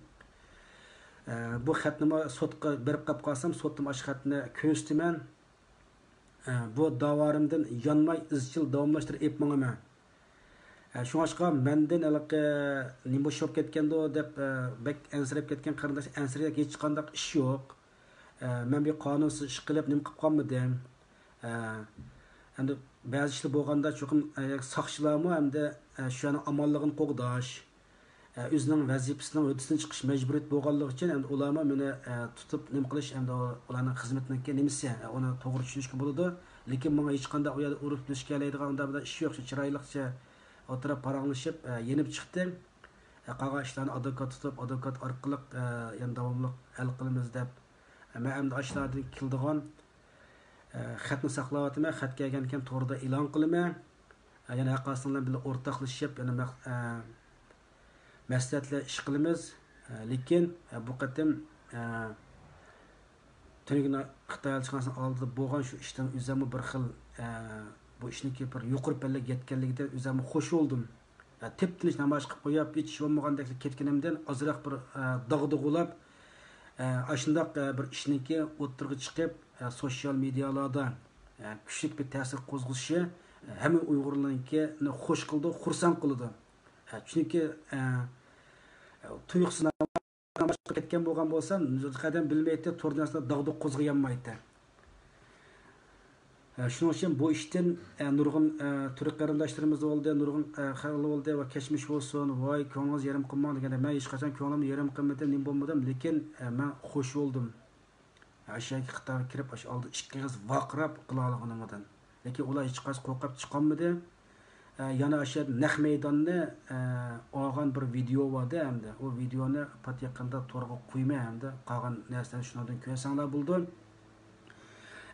بۇ خەتنىمۇ سوتقا بېرىپ قاپ قالسام، سوتتىمۇ ئاشۇ خەتنى كۆرسىتىمەن. بۇ داۋالىرىمدىن يانماي ئىزچىل داۋاملاشتۇرۇپ ئېلىپ ماڭىمەن. ئە، شۇڭلاشقا مەندىن ھېلىقى نېمە بوشاپ كەتكەندۇ دەپ، ئە، بەك ئەنسىرەپ كەتكەن قېرىنداش ئەنسىرەيدىغان ھېچقانداق ئىش يوق. ئە، مەن بىر قانۇنسىز ئىش قىلىپ نېمە قىلىپ قالمىدىم. ئە، ئەمدى بەزى ئىشلار بولغاندا چوقۇم، ئە، ساقچىلارمۇ ئەمدى، ئە، شۇ يەرنىڭ ئامانلىقىنى قوغداش، ئە، ئۆزىنىڭ ۋەزىپىسىنىڭ ھۆددىسىدىن چىقىش مەجبۇرىيىتى بولغانلىقى ئۈچۈن ئەمدى ئۇلارمۇ مېنى، ئە، تۇتۇپ نېمە قىلىش ئەمدى ئۇلارنىڭ خىزمىتىنىڭكى نېمىسى، ئە، ئۇنى توغرا چۈشىنىشكە بولىدۇ. لېكىن ماڭا ھېچقانداق ئۇ يەردە ئۇرۇپ دۈشكەلەيدىغان ئۇنداق بىر ئىش يوق. شۇ چىرايلىقچە ئولتۇرۇپ پاراڭلىشىپ، ئە، يېنىپ چىقتىم. ئە، قالغان ئىشلارنى ئادۋوكات تۇتۇپ، ئادۋوكات ئارقىلىق، ئە، يەنە داۋاملىق ھەل قىلىمىز دەپ. ئە، مەن ئەمدى ئاشۇلاردىن كېلىدىغان، ئە، خەتنى ساقلاۋاتىمەن. خەت كەلگەندىكىن توردا ئېلان قىلىمەن. ئە، يەنە ھەر قايسىڭلار بىلەن ئورتاقلىشىپ، يەنە مەق-، ئە، مەسلىھەتلەر ئىش قىلىمىز. ئە، لېكىن، ئە، بۇ قېتىم، ئە، تۈنۈگۈن خىتاي ئەلچىخانىسىنىڭ ئالدىدا بولغان شۇ ئىشتىن ئۆزەممۇ بىر خىل، ئە، بۇ ئىشنىڭكى بىر يۇقىرى پەللىگە يەتكەنلىكىدىن ئۆزەممۇ خوش بولدۇم. ئە، تىپتىنچ نامايىش قىلىپ قويۇپ، ھېچ ئىش بولمىغاندەكلا كەتكىنىمدىن ئازراق بىر، ئە، داغدۇغىلاپ، ئە، ئاشۇنداق، ئە، بىر ئىشنىڭكى ئوتتۇرىغا چىقىپ، ئە، سوشيال مېدىيالاردا، ئە، كۈچلۈك بىر تەسىر قوزغىشى، ئە، ھەممە ئۇيغۇرلارنىڭكىنى خوش قىلىدۇ، خۇرسەن قىلىدۇ. ئە، چۈنكى، ئە، تۇيۇقسىز نامايىشقا كەتكەن بولغان بولسام، قەدەم بىلمەيتتى، تور دۇنياسىدا داغدۇغا قوزغىيالمايتتى. ئە، شۇنىڭ ئۈچۈن بۇ ئىشتىن، ئە، نۇرغۇن، ئە، تۈرك قېرىنداشلىرىمىز بولدى، نۇرغۇن، ئە، خەلق بولدى ۋە كەچمىش بولسۇن، ۋاي، كۆڭلىڭىز يېرىم قىلماڭ دېگەندە، مەن ھېچقاچان كۆڭلۈمنى يېرىم قىلمىدىم، نېمە بولمىدىم، لېكىن، ئە، مەن خوش بولدۇم. ئاشۇ يەرگە خىتايغا كىرىپ، ئاشۇ ئالدى ئىككى ئېغىز ۋارقىراپ قىلالىغىنىمدىن. لېكىن ئۇلار ھېچقايسى قورقۇپ چىقالمىدى. ئە، يەنە ئاشۇ يەردە نەق مەيداننى، ئە، ئالغان بىر ۋىدېئو بار-دە، ھەمدە ئۇ ۋىدېئونى پات يېقىندا تورغا قويىمەن، ھەمدە قالغان نەرسىلەرنى شۇنىڭدىن كۆرسەڭلار بولىدۇ.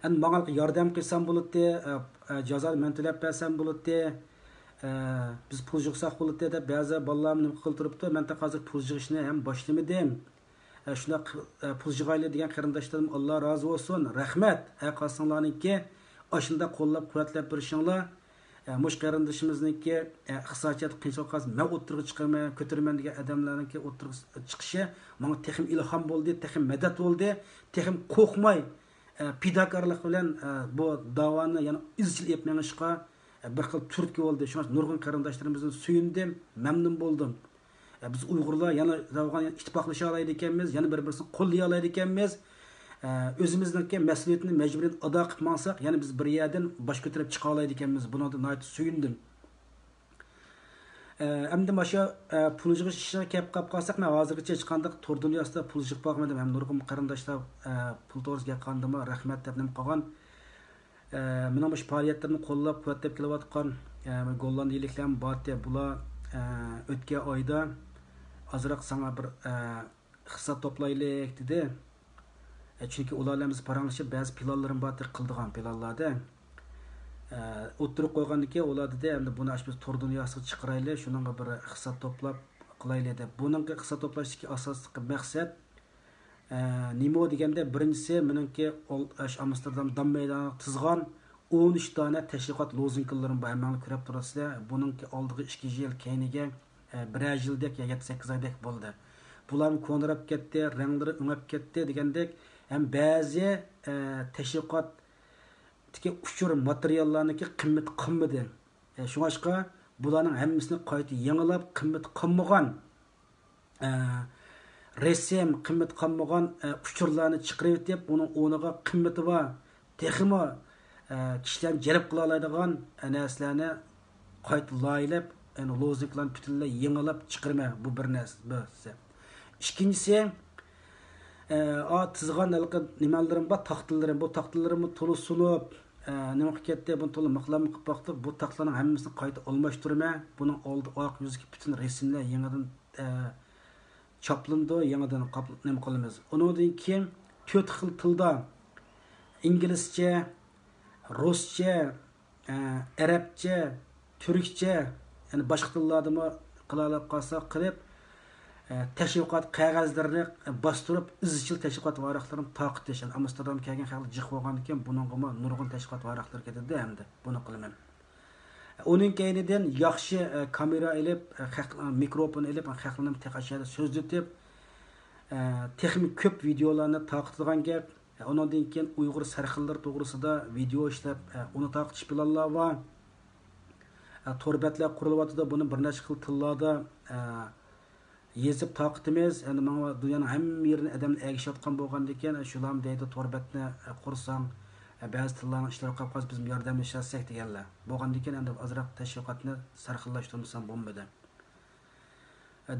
ئەمدى ماڭا ياردەم قىلسام بولاتتى، ئە، ئە، جازانى مەن تۆلەپ بەرسەم بولاتتى، ئە، بىز پۇل يىغساق بولاتتى دەپ بەزى بالىلار نېمە قىلىپ تۇرۇپتۇ. مەن تېخى ھازىر پۇل يىغىشنى ھەم باشلىمىدىم. ئە، شۇنداق، ئە، پۇل يىغايلى دېگەن قېرىنداشلىرىم، ئاللا رازى بولسۇن، رەھمەت. ھەر قايسىڭلارنىڭكى ئاشۇنداق قوللاپ قۇۋۋەتلەپ بېرىشىڭلار، ئە، مۇشۇ قېرىندىشىمىزنىڭكى، ئە، ئىقتىسادىيەت قىيىنچىلىققا قالسا، مەن ئوتتۇرىغا چىقىمەن، كۆتۈرىمەن دېگەن ئادەملەرنىڭكى ئوتتۇرىغا چىقىشى ماڭا تېخىمۇ ئىلھام بولدى، تېخىمۇ مەدەت بولدى، تېخىمۇ قورقماي، ئە، پىداكارلىق بىلەن، ئە، بۇ داۋانى يەنە ئىزچىل ئېلىپ مېڭىشقا، ئە، بىر خىل تۈرتكە بولدى. شۇڭا نۇرغۇن قېرىنداشلىرىمىزدىن سۆيۈندۈم، مەمنۇن بولدۇم. ئە، بىز ئۇيغۇرلار يەنە، يەنە ئىتتىپاقلىشالايدىكەنمىز، يەنە بىر-بىرسىنى قوللىيالايدىكەنمىز. ئە، ئۆزىمىزنىڭكى مەسئۇلىيىتىنى مەجبۇرىي ئادا قىلىپ ماڭساق، يەنە بىز بىر يەردىن باش كۆتۈرۈپ چىقالايدىكەنمىز. بۇنىڭدىن ناھايىتى سۆيۈندۈم. ئە، ئەمدى ماشۇ، ئە، پۇل يىغىش ئىشىغا كەپ قاپ قالساق، مەن ھازىرغىچە ھېچقانداق تور دۇنياسىدا پۇل يىغىپ باقمىدىم. ھەم نۇرغۇن قېرىنداشلار، ئە، پۇل توغرىسىدا گەپ قىلغاندىمۇ رەھمەت دەپ نېمە قىلغان. ئە، مېنىڭ مۇشۇ پائالىيەتلىرىمنى قوللاپ قۇۋۋەتلەپ كېلىۋاتقان، ئە، گوللاندىيىلىكلەرمۇ بارتى. بۇلار، ئە، ئۆتكەن ئايدا ئازراق ساڭا بىر، ئە، ئىقتىساد توپلايلىق دېدى. ئە، چۈنكى ئۇلار بىلەن بىز پاراڭلىشىپ، بەزى پىلانلىرىم بارتى، قىلىدىغان پىلانلاردە. ئە، ئوتتۇرىغا قويغاندىن كېيىن ئۇلار دېدى، ئەمدى بۇنى ئاشۇ بىز تور دۇنياسىغا چىقىرايلى، شۇنىڭغا بىر ئىقتىساد توپلاپ قىلايلى دەپ. بۇنىڭكى ئىقتىساد توپلاشتىكى ئاساسلىقى مەقسەت، ئە، نېمە دېگەندە، بىرىنچىسى، مېنىڭكى ئول-، ئاشۇ ئامستېردام دام مەيدانىغا تىزغان ئون ئۈچ دانە تەشۋىقات لوزۇنكىلىرىم بار، ھەممەڭلار كۆرۈپ تۇرىسىلەر. بۇنىڭكى ئالدىغا ئىككى يىل، كەينىگە، ئە، بىرەر يىلدەك يا يەتتە سەككىز ئايدەك بولدى. بۇلارمۇ كونىراپ كەتتى، رەڭلىرى ئۆڭەپ كەتتى دېگەندەك، ھەم بەزى، ئە، تەشۋىقاتتىكى ئۇچۇر ماتېرىياللارنىڭكى قىممىتى قالمىدى. ئە، شۇڭلاشقا بۇلارنىڭ ھەممىسىنى قايتا يېڭىلاپ، قىممىتى قالمىغان، ئە، رەسىم، قىممىتى قالمىغان، ئە، ئۇچۇرلارنى چىقىرىۋېتىپ، ئۇنىڭ ئورنىغا قىممىتى بار، تېخىمۇ، ئە، كىشىلەرنى جەلپ قىلالايدىغان، ئە، نەرسىلەرنى قايتا لايىھەلەپ، يەنى لوزۇنكىلارنى پۈتۈنلەي يېڭىلاپ چىقىرىمەن. بۇ بىر نەرسە، بىرسى. ئىككىنچىسى، ئە، ئا، تىزغان ھېلىقى نېمەلىرىم بار، تاختىلىرىم. بۇ تاختىلىرىممۇ تولا سۇنۇپ، ئە، نېمە قىلىپ كەتتى، بۇنى تولا مىخلارمۇ قىلىپ باقتۇق. بۇ تاختىلارنىڭ ھەممىسىنى قايتا ئالماشتۇرىمەن. بۇنىڭ ئالدى، ئارقا يۈزىدىكى پۈتۈن رەسىملەر يېڭىدىن، ئە، چاپلىنىدۇ، يېڭىدىن قاپ-، نېمە قىلىمىز. ئۇنىڭدىن كېيىن تۆت خىل تىلدا، ئىنگلىزچە، رۇسچە، ئە، ئەرەبچە، تۈركچە، يەنى باشقا تىللاردىمۇ قىلالاپ قالساق قىلىپ، ئە، تەشۋىقات قەغەزلىرىنى باستۇرۇپ، ئىزچىل تەشۋىقات ۋاراقلىرىنى تارقىتىش. يەنى ئامستېردامغا كەلگەن خەقلەر جىق بولغاندىكىن، بۇنىڭغىمۇ نۇرغۇن تەشۋىقات ۋاراقلىرى كېتىدۇ ئەمدى. بۇنى قىلىمەن. ئۇنىڭ كەينىدىن ياخشى، ئە، كامېرا ئېلىپ، ئە، خەق-، مىكروفون ئېلىپ، خەقلەرنى تېخى ئاشۇ يەردە سۆزلىتىپ، ئە، تېخىمۇ كۆپ ۋىدېئولارنى تارقىتىدىغان گەپ. ئۇنىڭدىن كېيىن ئۇيغۇر سەرخىللىرى توغرىسىدا ۋىدېئو ئىشلەپ، ئۇنى تارقىتىش پىلانلار بار. تور بەتلەر قۇرۇلۇۋاتىدۇ، بۇنى بىر نەچچە خىل تىللاردا يېزىپ تارقىتىمىز. ئەمدى ماڭا دۇنيانىڭ ھەممە يېرىدىن ئادەملەر ئەگىشىۋاتقان بولغاندىكىن، شۇلارمۇ دەيدۇ، تور بەتنى قۇرساڭ، بەزى تىللارنىڭ ئىشلىرى قاپ قالسا، بىزمۇ ياردەملىشەلىسەك دېگەنلەر. بولغاندىكىن، ئەمدى ئازراق تەشۋىقاتنى سەرخىللاشتۇرمىسام بولمىدى.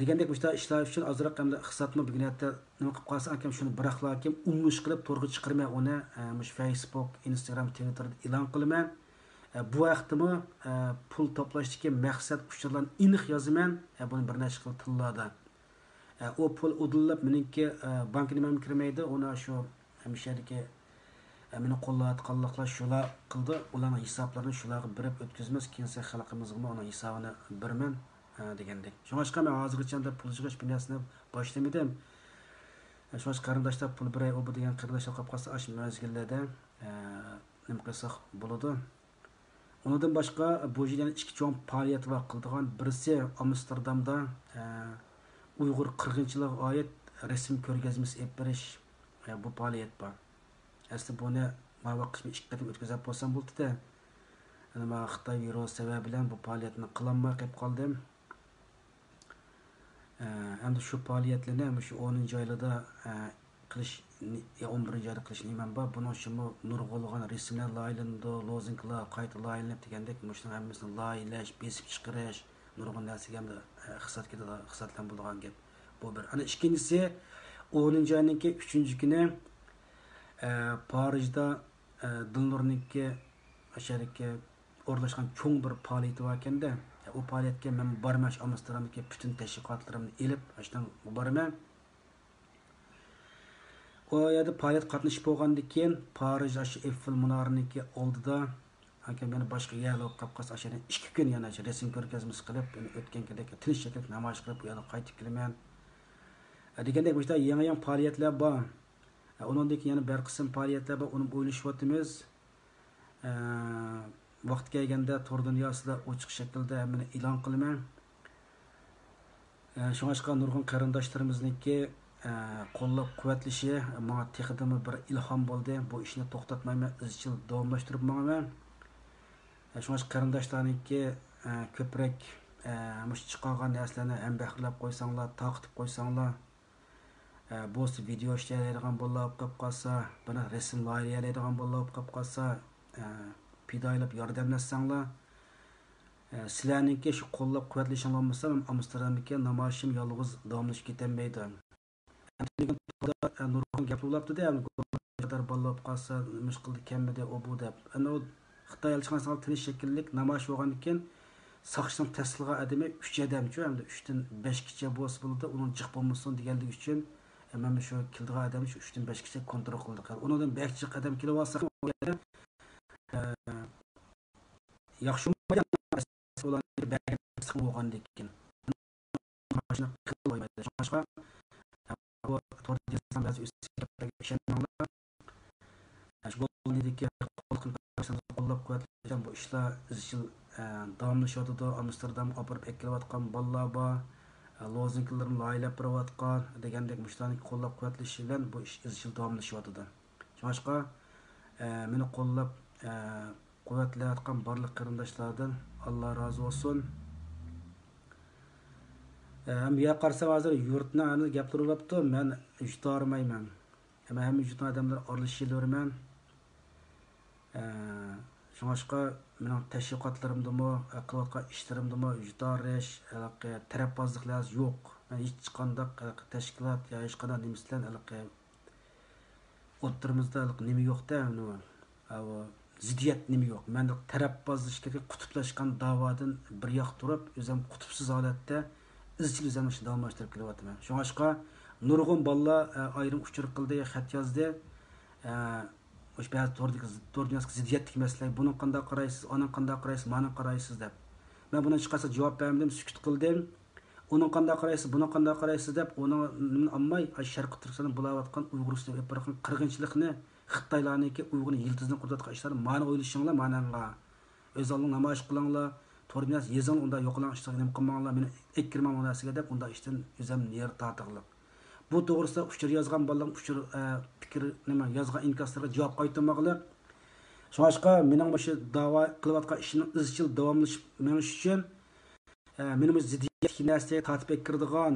دېگەندەك، مۇشۇنداق ئىشلار ئۈچۈن ئازراق ئەمدى ئىقتىسادمۇ بۈگۈن ئەتە نېمە قىلىپ قالسا، ئاكام شۇنى بىراقلا ئاكام ئۇنىلىش قىلىپ تورغا چىقىرىمەن ئۇنى، ئە، مۇشۇ فەيسبۇك، ئىنستاگرام، تىۋىتتېردا ئېلان قىلىمەن. ئە، بۇ ھەقتىمۇ، ئە، پۇل توپلاشتىكى مەقسەت ئۇچۇرلارنى ئېنىق يازىمەن. ئە، بۇنى بىر نەچچە خىل تىللاردا. ئە، ئۇ پۇل ئۇدۇللاپ مېنىڭكى، ئە، بانكا نېمەمگە كىرمەيدۇ، ئۇنى شۇ ھەمىشەدىكى، ئە، مېنى قوللاۋاتقانلىقلار شۇلار قىلدى، ئۇلارنىڭ ھېسابلىرىنى شۇلارغا بېرىپ ئۆتكۈزىمىز، كېيىنسى خەلقىمىزغىمۇ ئۇنىڭ ھېسابىنى بېرىمەن، ئە، دېگەندەك. شۇڭلاشقا مەن ھازىرغىچە ئەمدى پۇل يىغىش بىر نەرسىنى باشلىمىدىم. ئە، شۇڭلاشقا قېرىنداشلار پۇل بېرەي، ئۇ بۇ دېگەن قېرىنداشلار قاپ قالسا، ئاشۇ مەزگىللەردە، ئە، نېمە قىلساق بولىدۇ. ئۇنىڭدىن باشقا، بۇ يىل يەنە ئىككى چوڭ پائالىيەت بار قىلىدىغان. بىرسى ئامستېردامدا، ئە، ئۇيغۇر قىرغىنچىلىقىغا ئائىت رەسىم كۆرگەزمىسى ئېلىپ بېرىش، ئە، بۇ پائالىيەت بار. ئەسلى بۇنى ما ۋاقىت ئىككى قېتىم ئۆتكۈزۈپ بولسام بولاتتى. ئەمما خىتاي ۋىرۇسى سەۋەبى بىلەن بۇ پائالىيەتنى قىلالماي قېلىپ قالدىم. ئە، ئەمدى شۇ پائالىيەتلەرنى مۇشۇ ئونىنچى ئايلاردا، ئە، قىلىش، يا ئون بىرىنچى ئايدا قىلىش نېمەم بار. بۇنىڭ ئۈچۈنمۇ نۇرغۇنلىغان رەسىملەر لايىھەلىنىدۇ، لوزۇنكىلار قايتا لايىھەلىنىپ دېگەندەك، مۇشۇنىڭ ھەممىسىنى لايىھەلەش، بېسىپ چىقىرىش، نۇرغۇن نەرسىگە ھەمدە ئىقتىساد كېتىدىغان، ئىقتىسادلىق بولىدىغان گەپ. بۇ بىر. ئەنە ئىككىنچىسى، ئونىنچى ئاينىڭكى ئۈچىنچى كۈنى، ئە، پارىژدا، ئە، دىلنۇرنىڭكى ئاشۇ يەردىكى ئورۇنلاشقان چوڭ بىر پائالىيىتى باركەندە، ئۇ پائالىيەتكە مەن بارىمەن، شۇ ئامستېردامدىكى پۈتۈن تەشۋىقاتلىرىمنى ئېلىپ، ئاشۇنىڭ بارىمەن. ئۇ يەردە پائالىيەت قاتنىشىپ بولغاندىن كېيىن، پارىژ ئاشۇ ئېففېل مۇنارىنىڭكى ئالدىدا، ئاكام يەنە باشقا يەرلەر بولۇپ قاپ قالسا، ئاشۇ يەردە ئىككى كۈن يەنە ئاشۇ رەسىم كۆرگەزمىسى قىلىپ، يەنە ئۆتكەن كۈندەك تىنچ شەكىلدە نامايىش قىلىپ، ئۇ يەردىن قايتىپ كېلىمەن. ئە، دېگەندەك، مۇشۇنداق يېڭى، يېڭى پائالىيەتلەر بار. ئە، ئۇنىڭدىن كېيىن يەنە بىر قىسىم پائالىيەتلەر بار، ئۇنى ئويلىشىۋاتىمىز. ئە، ۋاقتى كەلگەندە تور دۇنياسىدا ئوچۇق شەكىلدە ھەممىنى ئېلان قىلىمەن. ئە، شۇڭلاشقا نۇرغۇن قېرىنداشلىرىمىزنىڭكى، ئە، قوللاپ-قۇۋۋەتلىشى ماڭا تېخىدىنمۇ بىر ئىلھام بولدى. بۇ ئىشنى توختاتمايمەن، ئىزچىل داۋاملاشتۇرۇپ ماڭىمەن. ئە، شۇڭلاشقا قېرىنداشلارنىڭكى، ئە، كۆپرەك، ئە، مۇشۇ چىقارغان نەرسىلەرنى ھەمبەھىرلەپ قويساڭلار، تارقىتىپ قويساڭلار، ئە، بولسا ۋىدېئو ئىشلەيدىغان بالىلار بولۇپ قاپ قالسا، بىر رەسىم لايىھەلەيدىغان بالىلار بولۇپ قاپ قالسا، ئە، پىدائىيلىق ياردەملەشسەڭلار، ئە، سىلەرنىڭكى شۇ قوللاپ قۇۋۋەتلىشىڭلار بولمىسا، مەن ئامستېردامدىكى نامايىشىم يالغۇز داۋاملىشىپ كېتەلمەيدۇ. ئەمدى بۈگۈن توغرا، ئە، نۇرغۇن گەپلەر بولۇپتۇ-دە، ئەمدى قەدەر بالىلار بولۇپ قالسا، نېمە ئىش قىلدى، كەلمىدى، ئۇ بۇ دەپ. ئەنە ئۇ خىتاي ئەلچىخانىسىغا تىنچ شەكىللىك نامايىش بولغاندىن كېيىن، ساقچىنىڭ تەستىقلىغان ئادىمى ئۈچ ئادەمچۇ، ئەمدى ئۈچتىن بەشكىچە بولسا بولىدۇ، ئۇنىڭ جىق بولمىسۇن دېگەنلىكى ئۈچۈن، ئە، مەن شۇ كېلىدىغان ئادەمنى شۇ ئۈچتىن بەشكىچە كونترول قىلدۇق. ئۇنىڭدىن بەك جىق ئادەم كېلىۋالسا، ئۇ يەردە، ئە، ياخشى بولمايدۇ، ئۇلارنى بەرگەن بولغاندىن كېيىن. ماشىنا قىلىپ قويمايدۇ. شۇڭلاشقا، بۇ توردا يازسام بەزى ئۆسۈپ كەتكەنلەرگە ئىشەنمەڭلار. شۇ گوللاندىيەدىكى قوللاپ قۇۋۋەتلەيدىغان بۇ ئىشلار ئىزچىل، ئە، داۋاملىشىۋاتىدۇ. ئامستېردامغا ئاپىرىپ ئەكېلىۋاتقان بالىلار بار. ئە، لوزۇنكىلىرىنى لايىھەلەپ بېرىۋاتقان دېگەندەك مۇشۇلارنىڭ قوللاپ قۇۋۋەتلىشى بىلەن بۇ ئىش ئىزچىل داۋاملىشىۋاتىدۇ. شۇڭلاشقا، ئە، مېنى قوللاپ، ئە، قۇۋۋەتلەۋاتقان بارلىق قېرىنداشلاردىن ئاللا رازى بولسۇن. ئە، ھەم بۇ يەرگە قارىسام، ھازىر يۇرتنىڭ ھەممىلا گەپلىرى بوپتۇ، مەن يۇتارمايمەن. مەن ھەممە يۇرتنىڭ ئادەملىرى ئارىلىشىۋېرىمەن. ئە، شۇڭلاشقا مېنىڭ تەشۋىقاتلىرىمدىمۇ، ئە، قىلىۋاتقان ئىشلىرىمدىمۇ يۇتارىش، ھېلىقى تەرەپبازلىق لازىم يوق. مەن ھېچقانداق، ھېلىقى تەشكىلات يا ھېچقانداق نېمىسى بىلەن ھېلىقى ئوتتۇرىمىزدا ھېلىقى نېمە يوق-دە، نېمە، ئاۋۇ زىددىيەت نېمە يوق. مەن تەرەپبازلىشىش كېرەك، قۇتۇپلاشقان داۋادىن بىر ياق تۇرۇپ، ئۆزۈم قۇتۇپسىز ھالەتتە ئىزچىل ئۆزۈمنى شۇ داۋاملاشتۇرۇپ كېلىۋاتىمەن. شۇڭلاشقا نۇرغۇن بالىلار، ئە، ئايرىم ئۇچۇر قىلدى، خەت يازدى. ئە، مۇشۇ بەزى توردىكى، تور دۇنياسىدىكى زىددىيەتلىك مەسىلىلەر، بۇنىڭغا قانداق قارايسىز، ئانىڭغا قانداق قارايسىز، مانىڭغا قارايسىز دەپ. مەن بۇنىڭ ھېچقايسىغا جاۋاب بەرمىدىم، سۈكۈت قىلدىم. ئۇنىڭغا قانداق قارايسىز، بۇنىڭغا قانداق قارايسىز دەپ، ئۇنىڭ نېمىنى ئالماي، ئاشۇ شەرقىي تۈركىستاندا بولۇۋاتقان ئۇيغۇر ئۈستىدە ئېلىپ بارغان قىرغىنچىلىقنى، خىتايلارنىڭكى ئۇيغۇرنى يىلتىزىنى قۇرۇتۇۋاتقان ئىشلارنى مانا ئويلىشىڭلار، ماناڭغا. ئۆزۈڭلار نامايىش قىلىڭلار، تور دۇنياسىغا يېزىڭلار، ئۇنداق يوقىلاڭ ئىشلارغا نېمە قىلماڭلار، مېنى ئەكىرمەڭ ئۇ نەرسىگە دەپ، ئۇنداق ئىشتىن ئۆزۈم نېرى تارتىغلىق. بۇ توغرىسىدا ئۇچۇر يازغان بالىلارنىڭ ئۇچۇر، ئە، پىكىر، نېمە، يازغان ئىنكاسلىرىغا جاۋاب قايتۇرمىغلىق. شۇڭلاشقا مېنىڭ مۇشۇ داۋا قىلىۋاتقان ئىشىمنىڭ ئىزچىل داۋاملىشىپ مېڭىشى ئۈچۈن، ئە، مېنى مۇشۇ زىددىيەتتىكى نەرسىگە تارتىپ ئەكىرىدىغان،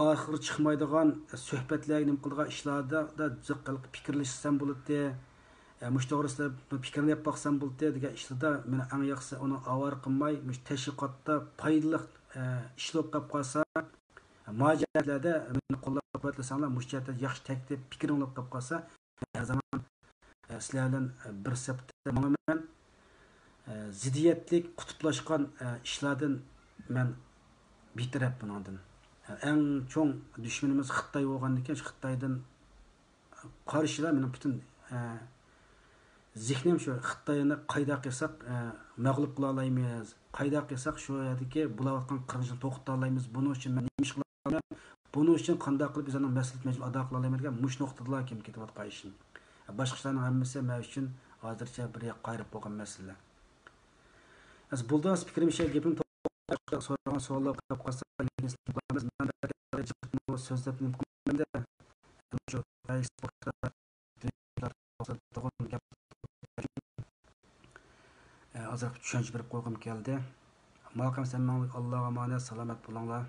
ئاخىرى چىقمايدىغان سۆھبەتلەرگە نېمە قىلىدىغان ئىشلاردا، دا جىق قىلىپ پىكىرلىشسەم بولاتتى. ئە، مۇشۇ توغرىسىدا بىر پىكىرنى ئېلىپ باقسام بولاتتى دېگەن ئىشلاردا مېنى ئەڭ ياخشىسى ئۇنى ئاۋارە قىلماي، مۇشۇ تەشۋىقاتتا پايدىلىق، ئە، ئىشلار بولۇپ قاپ قالسا، ماجىرالاردا مېنى قوللاپ قۇۋۋەتلىسەڭلار، مۇشۇ جەھەتتە ياخشى تەكلىپ، پىكرىڭلار بولۇپ قاپ قالسا، ھەر زامان، ئە، سىلەر بىلەن، ئە، بىر سەپتە ماڭىمەن. ئە، زىددىيەتلىك، قۇتۇپلاشقان، ئە، ئىشلاردىن مەن بىتەرەپ بۇنىڭدىن. ئە، ئەڭ چوڭ دۈشمىنىمىز خىتاي بولغاندىكىن، شۇ خىتايدىن قارشىلا مېنىڭ پۈتۈن، ئە، زېھنىم شۇ خىتاينى قايداق قىلساق، ئە، مەغلۇپ قىلالايمىز، قايداق قىلساق شۇ يەردىكى بولۇۋاتقان قىرغىنچىلىقنى توختىتالايمىز، بۇنىڭ ئۈچۈن مەن نېمە ئىش قىلالمايمەن، بۇنىڭ ئۈچۈن قانداق قىلىپ ئۆزۈمنىڭ مەسئۇلىيىتىنى مەجبۇر ئادا قىلالايمەن دېگەن مۇشۇ نۇقتىدىلا كېلىپ كېتىۋاتقان ئىشىم. باشقا ئىشلارنىڭ ھەممىسى مەن ئۈچۈن ھازىرچە بىر ياققا قايرىپ قويغان مەسىلىلەر. ئەس بولدى، ئەس پىكرىم شۇ گېپىم توغرا سورىغان سوئاللار قىلىپ قالسا، مەن سۆزلەپ نېمە قىلمايمەن-دە. شۇ ئازراق چۈشەنچە بېرىپ قويغۇم كەلدى. ماقەم سەممەڭلىك، ئاللاغا ئامانەت، سالامەت بولۇڭلار.